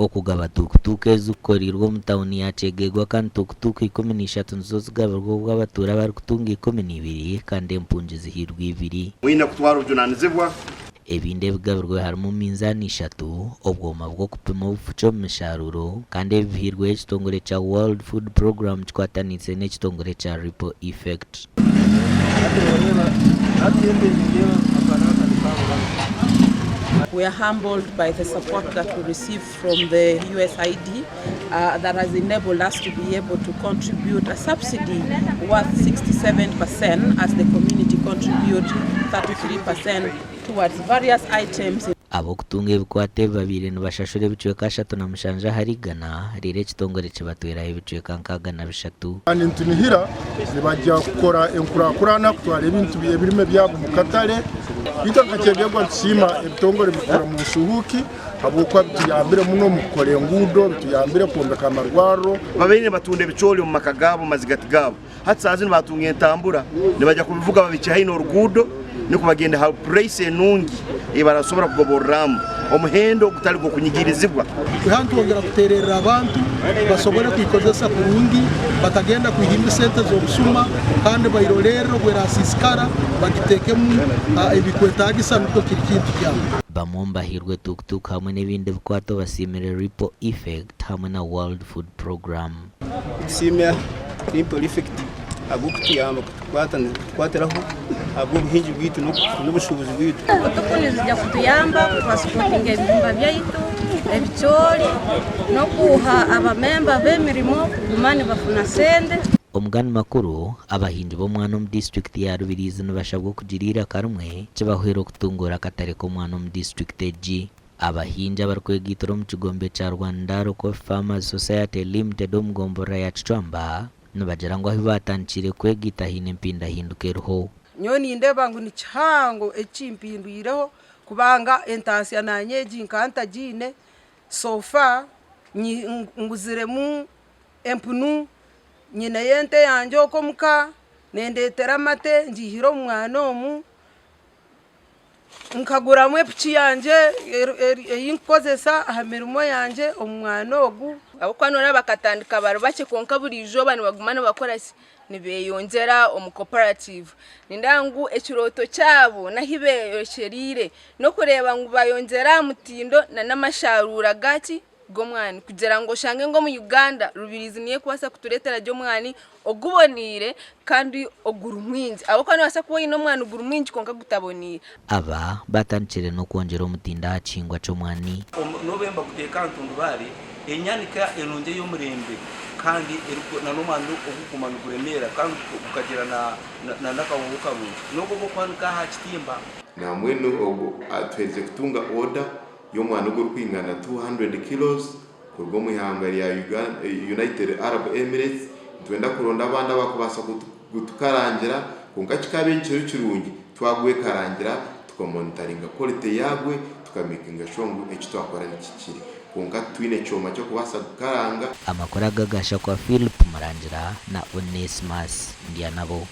Okugaba tukutuku ezi kukoreirwe omu tauni ya Kyegegwa kandi tukutuku 13 nizo zigabirwe obwo abatuura barikutunga 12 kandi empungi zihairwe ibiri. Mwine kutwara obujunanizibwa. Ebindi ebigabirwe harimu minzaani ishatu, obwoma bw'okupima obufuki omu misharuuro kandi ebi bihairweho ekitongore kya World Food Programme kikwataniise n'ekitongore kya Ripple Effect. We are humbled by the support that we receive from the USAID uh, that has enabled us to be able to contribute a subsidy worth 67% as the community contribute 33% towards various items. Ab'okutunga ebikwato ebi babaire nibashashura ebicweka 37 ahari igana, reero ekitongore kibatweraho ebicweka 63. Kandi nitunihira nibajya kukora enkurakurana kutwara ebintu ebirime byabo omu katare. Itwe nka Kyegegwa nitusiima ebitongore ebirikukora omu nshuhuuki ahabw'okuba bituyambire muno omu kukora enguudo, bituyambire kwombeka amarwariro. Babaire nibatunda ebicoori omu maka gaabo, omu mazigati gaabo. Hati saaha zinu baatunga entambura, nibaija kubivuga babikye haihi n'oruguudo nukwo bagende ha purayisi enungi ei barasobora kugoborramu omuhendo ogutali gw'okunyigirizibwa. Kwiha nitwongera kuteererra abantu basobole kwikozesa kurungi batagenda kwihimba esente z'obusuma kandi bairolerre obu erasiisikara bagiteekemu ebikwetaagisa nukwo kiri kintu kyabo. Bamwe omu bahairwe Tuk Tuk hamwe n'ebindi bikwato basiimire Ripple Effect hamwe na World Food Programme. Nitusiima Ripple Effect ahabw'okutuyamba kutukwatiraho ahabw'obuhingi bwaitu n'obushuubuzi bwaitu. Tukutuku nizija kutuyamba kutransportinga ebihimba byaitu, ebicoori n'okuha abamemba b'emirimo kuguma nibafuna sente. Omugani makuru, abahingi b'omwana omu disiturikiti ya Rubirizi nibashabwa okugira eiraka rimwe kibahwere okutunguura akatare k'omwana omu disiturikiti egi. Abahingi abarikwegaitira omu kigombe kya Rwandaro Coffee Farmers Society Limited omu gomborora ya Kicwamba nibagira ngu ahu baatandikiire kwegaita haine empindahinduka eriho. Nyowe nindeeba ngu ni kihango ekimpindwireho kubanga entaasya naanye egi nkaba ntagiine, so far nguziremu empunu, nyineyo ente yangye okwo omuka, nendeetera amate ngiihire omu mwana omu. Nkaguramu epiki yangye ei nkukozesa aha mirimo yangye omu mwana ogu. Ahabw'okuba noreeba bakatandika bari bakye kwonka buri izooba nibaguma nibakora ki? Nibeyongyera omu cooperative. Nindeeba ngu ekirooto kyabo n'ahu beyorekyereire n'okureeba ngu bayongyera aha mutindo n'amasharuura gaki? g'omwani kugira ngu oshange ngu omu Uganda Rubirizi niyo erikubaasa kutureetera gye omwani oguboneire kandi oguri mwingi ahabw'okuba noobaasa kuba oine omwani guri mwingi kwonka gutaboneire. Aba batandikire n'okwongyera omutindo aha kihingwa ky'omwani. N'obu nibaguteeka aha ntundubaare, enyanika enungi ey'omurembe kandi n'omwani ogurikuguma niguremeera kandi gukagira n'akahooho karungi n'ogwo ogw'okwanika aha kitimba. Nambwenu ogu atuherize kutunga oda y'omwani ogurikwingana 200 kilos kuruga omu ihanga rya United Arab Emirates. Nitwenda kuronda abandi abarikubaasa kugutukarangira kwonka kikaba ekiro kirungi twagwekarangira tukamonitaringa quality yagwe tukamekinga sure ngu eki twakora nikikire kwonka titwine kyoma ky'okubaasa kukaranga. Amakuru aga gashakwa Philip Murangira na Onesmus Ndyanabo.